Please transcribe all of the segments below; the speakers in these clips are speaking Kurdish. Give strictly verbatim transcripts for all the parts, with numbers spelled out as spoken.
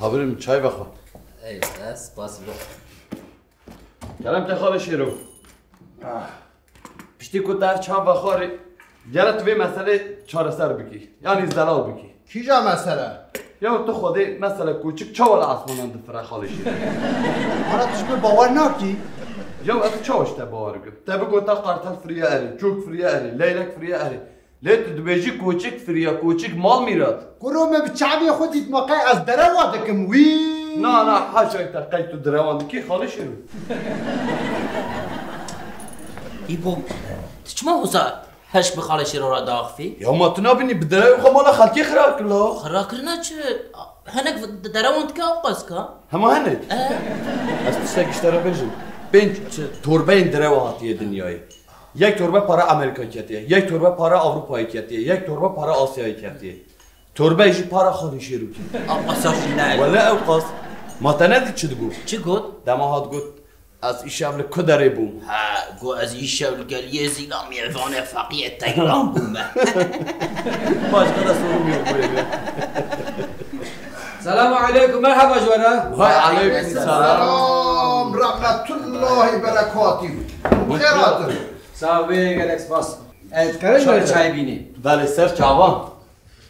Habirim çay vexwe. Ey, ez spasî bo. Kerem te xalê Şêro. Ah. Piştî ku te ev çav vexwarî, gere tu vê meselê çareser bikî. Yanî zelal bikî. Kîja mesele? Ya tu xwedê mesele koçik çawa li esmanan difire xalê Şêro? Ana tu ji min bawer nakî? Ya ez çawa ji te bawer bikim? Te bigota qartel firiye erê, çok firiye erê, leylek firiye erê. Lê tu dibêjî koçik firiya, koçik mal mîrat. Kuro me bi çavê xwe dît ma qey ez derewa dikim wî. Na, na, haşa te qey tu direwan dikî xalê Şêro. Îbo, tu çima wisa heş bi xalê Şêro re diaxivî? Ya ma tu nabînî bi derewê xwe mala xelkê xira kir la. Xira kirina çi? Hinek derewan dike ew qas ka? Hema hinek? E? Ez tiştek ji te re bêjim. Pênc torbeyên derewa hatiye dinyayê. Yek torbe para Amerîkayê ketiye, yek torbe para Ewropayê ketiye, yek torbe para Asyayê ketiye. Torbe jî para xalê Şêro ketiye. A qasa jî ne. Wele ew qas. Ma te nedît çi digot? Çi got? Dema hat got, ez îşev li ku derê bûm? Ha, got ez îşev li geliyê Zîlamiyê vanê feqiyê Teyran bûme. Başka da sorum yok böyle. Selamu aleykum, merhaba ji we re. Vay aleykum selam. Selam, rahmetullahi berekatuhu. Xêr hatin. Sağ ol, gelek spas. E, dikarin ji we re çay bînî? Belê, ser çavan.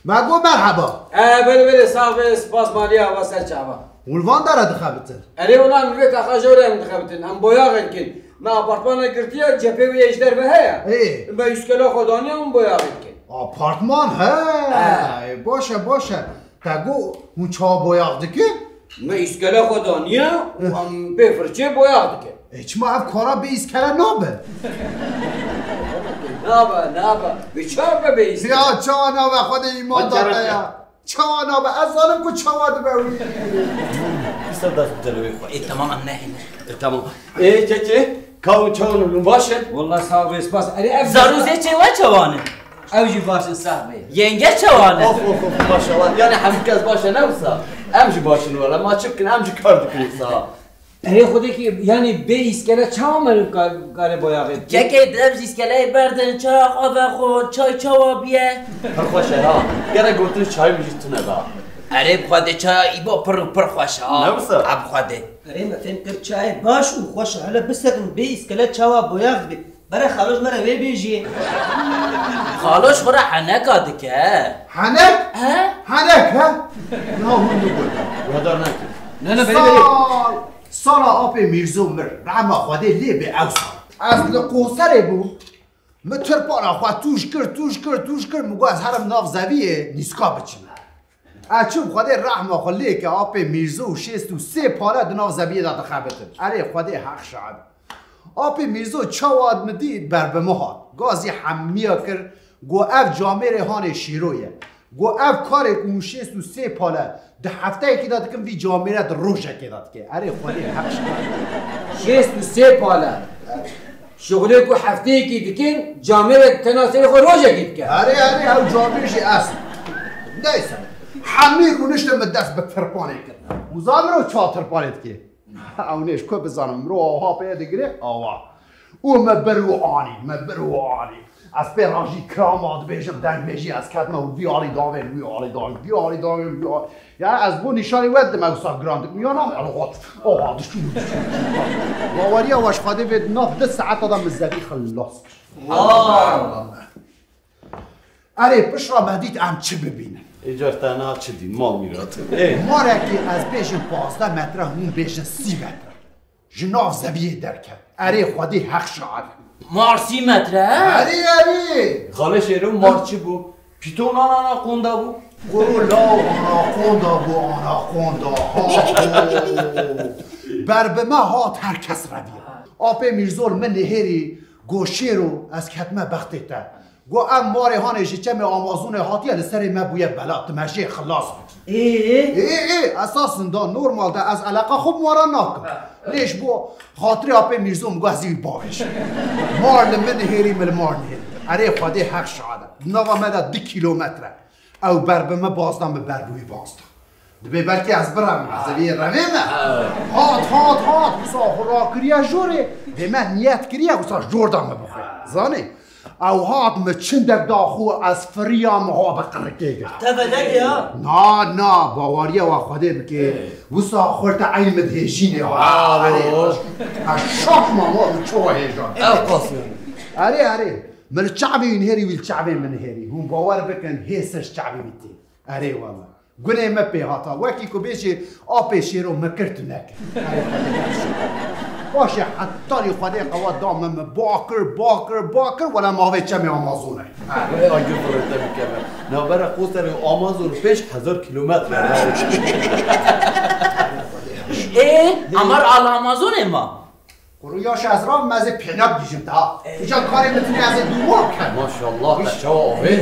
Me got merhaba. E, belê, belê, sağ ol, spas maliye, ava ser çavan. Hûn van dara dixebitin? Erê, wela em li vê taxa jor em dixebitin. Em boyaxê dikin. Me apartmana girtiye, cephê wê yê ji derve heye. Ê. Me îskela xwe daniye, em boyaxê dikin. Apartman, he. He. Ê, baş e, baş e. Te got hûn çawa boyax dikin? Me îskele xwe daniye û em pê firçê boyax dikin. E, çima ev kara bê îskele nabe? Nabe, nabe. Bi çawa be bê îskele? Ya çawa nabe, Xwedê îman da te ya. Çawa nabe? Ez zanim ku çawa dibe wî. Îstem dest bi telewê xwe. E, tamam, em nehêne. E, tamam. Ê, kekê, ka hûn çawan in, hûn baş in? Wallah, sağ ol, spas. Erê, ev zarûzê çê we çawan in? Ew jî baş in, sağ bê. Yenge çawan in? Of, of, of, maşallah. Yani hemî kes baş e, ne wisa? Em jî baş in wele. Ma çi bikin, em jî kar dikin wisa. Erê, xwedekî, yani bê îskele çawa meriv kar-, kare boyaxê bike? Kekê, dev ji îskeleyê berdin, çaya xwe vexwar, çay çawa biye? Pir xweş e ha. Gerek gotin çayê min jî tune da. Erê, bi Xwedê çaya îbo pir û pir xweş e ha. Ne wisa? Ha, bi Xwedê. Erê, me fêm kir çayê baş û xweş e. Hele bisekin bê îskele çawa boyax dibe. Bere Xaloş me re wê bêjî. Xaloş xwe re heneka dike. Henek? He? Henek, he? Ya hûn digot. Guhdar neke. Ne, ne, berê, berê. Sal, sala apê Mîrzo mir. Rehma Xwedê lê bê ew sal. Ez li Qoserê bûm. Min tirpana xwe tûj kir, tûj kir, tûj kir. Min got ez herim nav zeviyê nîska biçim. Ez çûm Xwedê rehma xwe lê ke apê Mîrzo û şêst û sê pale di nav zeviyê de dixebitin. Erê Xwedê heq şahid. Apê Mîrzo çawa min dît ber bi min hat. Gazî hemiya kir, got ev camêrê hanê Şîro ye. Got ev karê ku hûn şêst û sê pale di hefteyekê de dikin, vî camêre di rojekê de dike. Erê Xwedê heq şahid. Şêst û sê pale. Şixulê ku hefteyekî dikin, camêrek tena serê xwe rojekê dike. Erê, erê, ew camêr jî ez. Neyse. Hemî rûniştin min dest bi tirpanê kir. Û zanî mirov çawa tirpanê dike? Ew nê ji ku bizanim, mirov awa pê digire, awa. Û me bir û anî, me bir û anî. Ez pê re jî kirama dibêjim, deng bêjî ez ketime û vî alî davên, wî alî davên, vî alî davên, wî alî. Ya ez bo nîşanî we didim, ew sa giran dikim. Ya nam, el got, oha, dişû, dişû. Baweriya we ji Xwedê vê di nav du saeta de min zevî xilas kir. Wow. Erê, pişra me dît em çi bibînin. Îcar te niha çi dî, mal mîrat. Ê. Marekî ez bêjim pazdeh metre, hûn bêjin sî metre. Ji nav zeviyê derket. Erê Xwedê heq şahid. Mar sî metre, he? Erê, erê. Xalê Şêro, mar çi bû? Pîton anakonda bû. Kuro law anakonda bû, anakonda. Ha, ho. Ber bi me hat, her kes reviya. Apê Mîrzol min nihêrî, go Şêro, ez ketime bextê te. Go ev marê hanê ji çemê Amazonê hatiye, li serê me bûye bela, tu me jê xilas bikî. Ê? Ê, ê, esasında normalde ez eleqa xwe bi maran nakim. Lê ji bo xatirê apê Mîrzo min got ez ê wî bavêjim. Mar li min nihêrî, min li mar nihêrî. Erê Xwedê heq şahid e. Di nava me de du kîlometre. Ew ber bi me bazda, min ber bi wî bazda. Dibê belkî ez birevim, ez ê vê revê me. Hat, hat, hat, wisa xwe rakiriye jorê. Dê me niyet kiriye, wisa jor da me bixwe. Zanî? Ew hat min çindek da xwe, ez firiya min ha bi qirikê girt. Te vedekê ha? Na, na, bawariya wa Xwedê bike. Wisa xurte eyn min dihêjînê ha. Erê, ez şok mam, min çawa hêja. Ew qas yani. Erê, erê. Min li çavê wî nihêrî, wî li çavê min nihêrî. Hûn bawer bikin, hê ser ji çavê wî tê. Erê wala. Gunê me pê hata. Wekî ku bêjê apê şêro me kir tu nekir. Erê Xwedê. Başê hetanî Xwedê qewa da me, me bakir, bakir, bakir, wala mavê çemê Amazonê. Wê agir firete bikeve. Navbera Qoserê û Amazon pênc hezar kilometre. Ê, Amar al Amazonê ma? Kuro yaş ez ram, ez ê pênak dijim ta. Uca karê min tine ez ê dûma bikem. Maşallah, te çawa avê?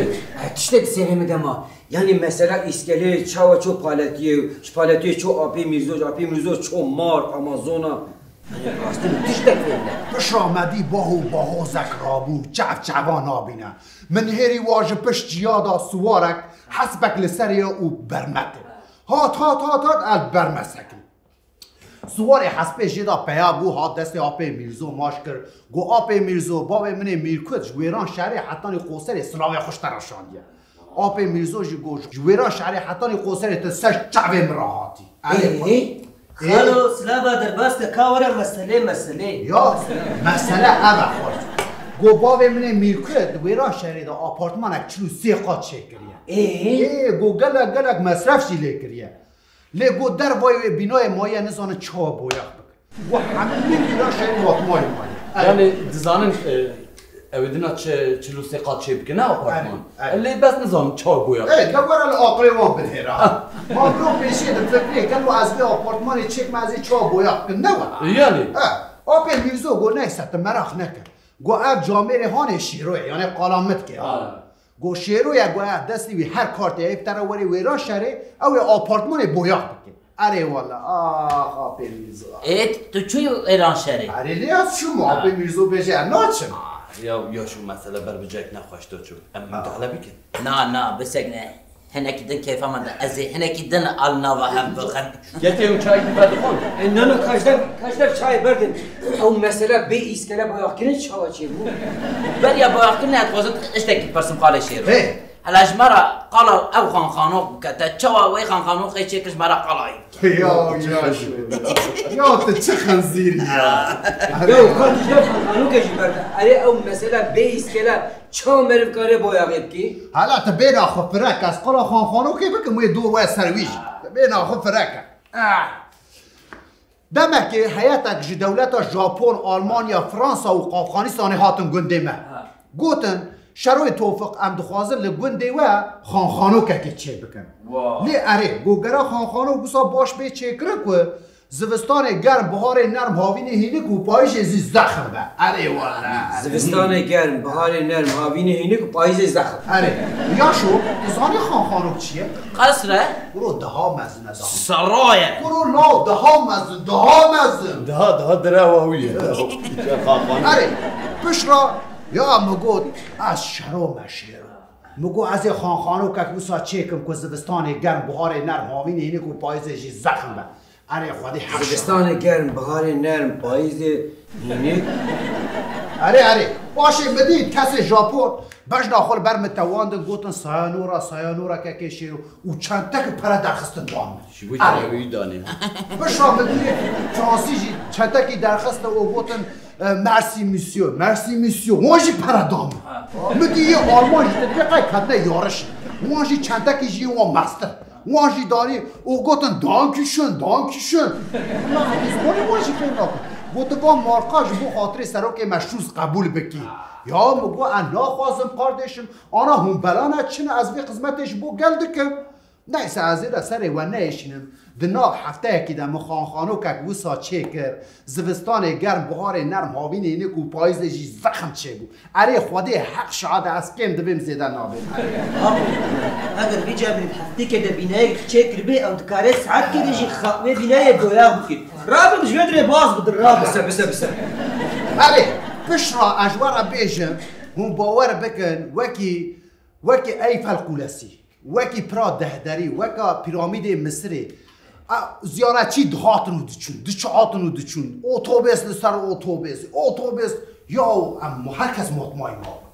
E, tiştek serê min de ma. Yani mesela îskele çawa ço paletiyê, ji paletiyê ço apê Mîrzo, ji apê Mîrzo ço mar, Amazona. Yani rastî min tiştek fêr ne. Pişra me dî baho, baho zek rabû, çev çeva nabîne. Min hêrî wa ji pişt ciya da siwarek, hespek li ser ye û bermete. Hat, hat, hat, hat, el bermesekin. Siwarê hespê jê da peya bû, hat destê apê Mîrzo maç kir. Got, "Apê Mîrzo, bavê min ê Mîrkut ji wêran şerê hetanî Qoserê silavê xwe ji te re şandiye." Apê Mîrzo jî got, "Ji wêran şerê hetanî Qoserê tu ser çavê min re hatî." Erê, Ê, Xalo, silava derbas ke, ka were meselê, meselê. Ya, mesele ev e xwest. Got, "Bavê min ê Mîrkut di wêran şerê de apartmanek çil û sê qat çêkiriye." Ê? Ê, got, "Gelek, gelek mesref jî lê kiriye." Lê got dervayê wê bînayê maye nizane çawa boyax bikin. Got hemî min vîra şehî matmayê maye. Yani dizanin, e, ew ê dina çi, çil û sê qat çê bikin, ne apartman? Erê, erê. Lê bes nizanin çawa boyax. Ê, de were li aqilê wan binêre. Ha. Ma biro pêşiyê de fikrê ken û ez vê apartmanê çêkme ez ê çawa boyax bikin, ne were? Yani. Ha. Apê Mîrzo got neyse tu meraq neke. Got ev camêrê hanê şîroyê, yani qala mitke. Ha. Got şêro ye, got ya destî wî her kartê heyv te re werê wêran şerê, ew ê apartmanê boyax bike. Erê wala, ax apê Mîrzo. Ê, tu çûyî wêran şerê? Erê lê ez çûm, ha. Apê Mîrzo bêje ez naçim. Ah, ya, ya şu mesele ber bi cek nexweş to çû. Em müdahale bikin. Na, na, bisek ne. Hinekî din keyfa me de. Ez ê hinekî din al nava hev bixin. Yetê ew çayekî vedixwin. E, nana, kajdar, kajdar çayê berdin. Ew mesela bê îskele boyaxkirin çawa çêbû? Beriya boyaxkirinê ez dixwazim tiştekî pirsim xalê Şêro. Hê. Hela ji me re qala ew xanxanok bike. Te çawa wê xanxanokê çêkir ji me re qalayî bike? Ya, ya, ya, tu çi xinzîrî ya. Ya, kajdar xanxanokê jî berde. Erê ew mesela bê îskele çawa meriv kare boyaxê bike? Hala tu bêna xwe firek, ez qala xanxanokê bikim wê dor we ser wî jî. Tu bêna xwe firek. Ah. Demekê heyetek ji dewleta Japon, Almanya, Fransa û Afganistanê hatin gundê me. Ha. Gotin, Şeroyê Tofiq, em dixwazin li gundê we xanxanokekê çêbikin. Wa. Lê erê, got gera xanxanok wisa baş bê çêkirin ku zivistanê germ, biharê nerm, havînê hînik û payîzê zî zexm be. Erê wala. Zivistanê germ, biharê nerm, havînê hînik û payîzê zexm. Erê. Yaşo, tu zanî xanxanok çi ye? Qesr e? Kuro daha mezin e daha. Seraye. Kuro no, daha mezin, daha mezin. Daha, daha derewa wî ye. Erê, pişra, ya min got, ez şero me şêro. Min got, ez ê xanxanokek wisa çêkim ku zivistanê germ, biharê nerm, havînê hînik û payîzê jî zexm be. Erê, Xwedê her şer. Zivistanê germ, biharê nerm, payîzê hînik. Erê, erê. Başê min dît kesê Japon bejna xwe li ber min tewandin, gotin, "Sayanora, sayanora kekê şêro." Û çentek pere derxistin dan min. Ji bo Erê. Wî danê. Pişa min dît Fransî jî çentekî derxistin û gotin, "E, merci monsieur, merci monsieur." Wan jî pere dan min. Ha. Min dî yê Alman jî, tu dibê qey ketine yariş. Wan jî çentekî jî wan mestir. Wan jî danî û gotin, "Dankeschön, Dankeschön." Na, ez zimanê wan jî fêm nakim. Gotin, "Van marka ji bo xatirê serokê me Schulz qebûl bikî." Ya min got, "Ez naxwazim, kardeşim. Ana hûn belane çi ne, ez vê xizmetê ji bo gel dikim." Neyse, ez ê de serê we neêşînim. Di nav hefteyekî de min xanxanokek wisa çêkir. Zivistanê germ, biharê nerm, havînê hînik û payîzê jî zexm çêbû. Erê Xwedê heq şahid e, ez kêm dibêm, zêde nabêm. Apo, eger vî cemî heftêkê de bînayek çêkiribê, ew dikare saetkê de jî xa-, wê bînayê boyax bikî. Rabim ji wê dirê baz bidin, rabim. Bise, bise, bise. Erê, pişra ez ji we re bêjim, hûn bawer bikin, wekî, wekî Eyfel Kulesi, wekî Pira Dehderî, weka Pîramîdê Misirê, a, ziyaretçî dihatin û diçûn, diçihatin û diçûn. Otobês li ser otobês, otobês, ya em herkes matmayî ma.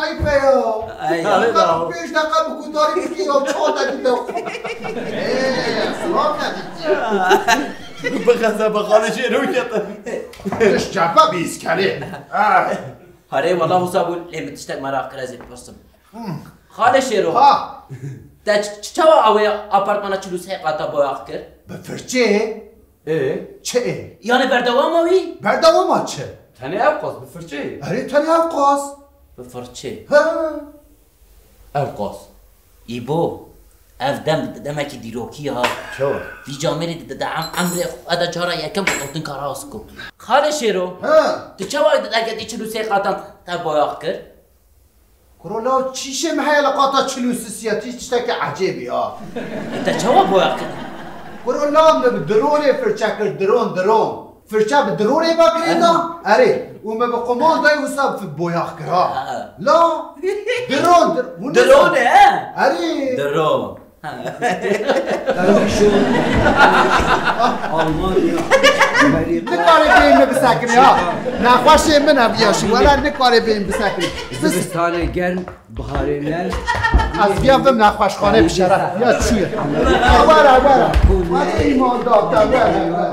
zeîf e ya. Ay, Hadi ya. Pêş deqa bi gudarî bikî ya çanda ki de. Eee, silav nedîtî. Bi xezebe xalê jê rû ketin. Tiş çapa bîz kelê. Ah. Harê, wala wisa bû, lê min tiştek meraq kir, ez ê bipirsim. Xalê Şêro, Ha. Te ç-, ç-, çawa awê apartmana çil û sê qata boyax kir? Bi firçê? Ê? Çi ê? Yanî berdewama wî? Berdewama çi? Tenê ew qas bi firçê. Erê, tenê ew qas. Bi firçê. He. Ew qas. Îbo, ev dem demekî dîrokî ya. Çawa? Vî camêrê di, di, di em-, emrê xwe de cara yekem gotin ka rast ku. Xalê Şêro, He. Tu çawa di dergedî çil û sê qatan te boyax kir? Kuro law çîşê min heye li qata çil û sisiya, tiştekî ecêbî ya. E, te çawa boyax kir? Kuro law min bi dronê firçe kir, dron, dron. Firçe bi dronê ve girêda? Erê, û min bi qumandayê wisa fi-, boyax kir ha. Ha. La, dron, dr-, hûn Drone, he? Erê. Drone. Almanya, Amerika. Nikarê bêm min bisekinê ha. Nexweşê min ev ya şi. Wela nikarê bêm bisekinê. Zivistanê germ, baharê nerm. Ez viya vim nexweşxanê bi şeref. Ya çûye. Were, were. Hadi îman da, were, were.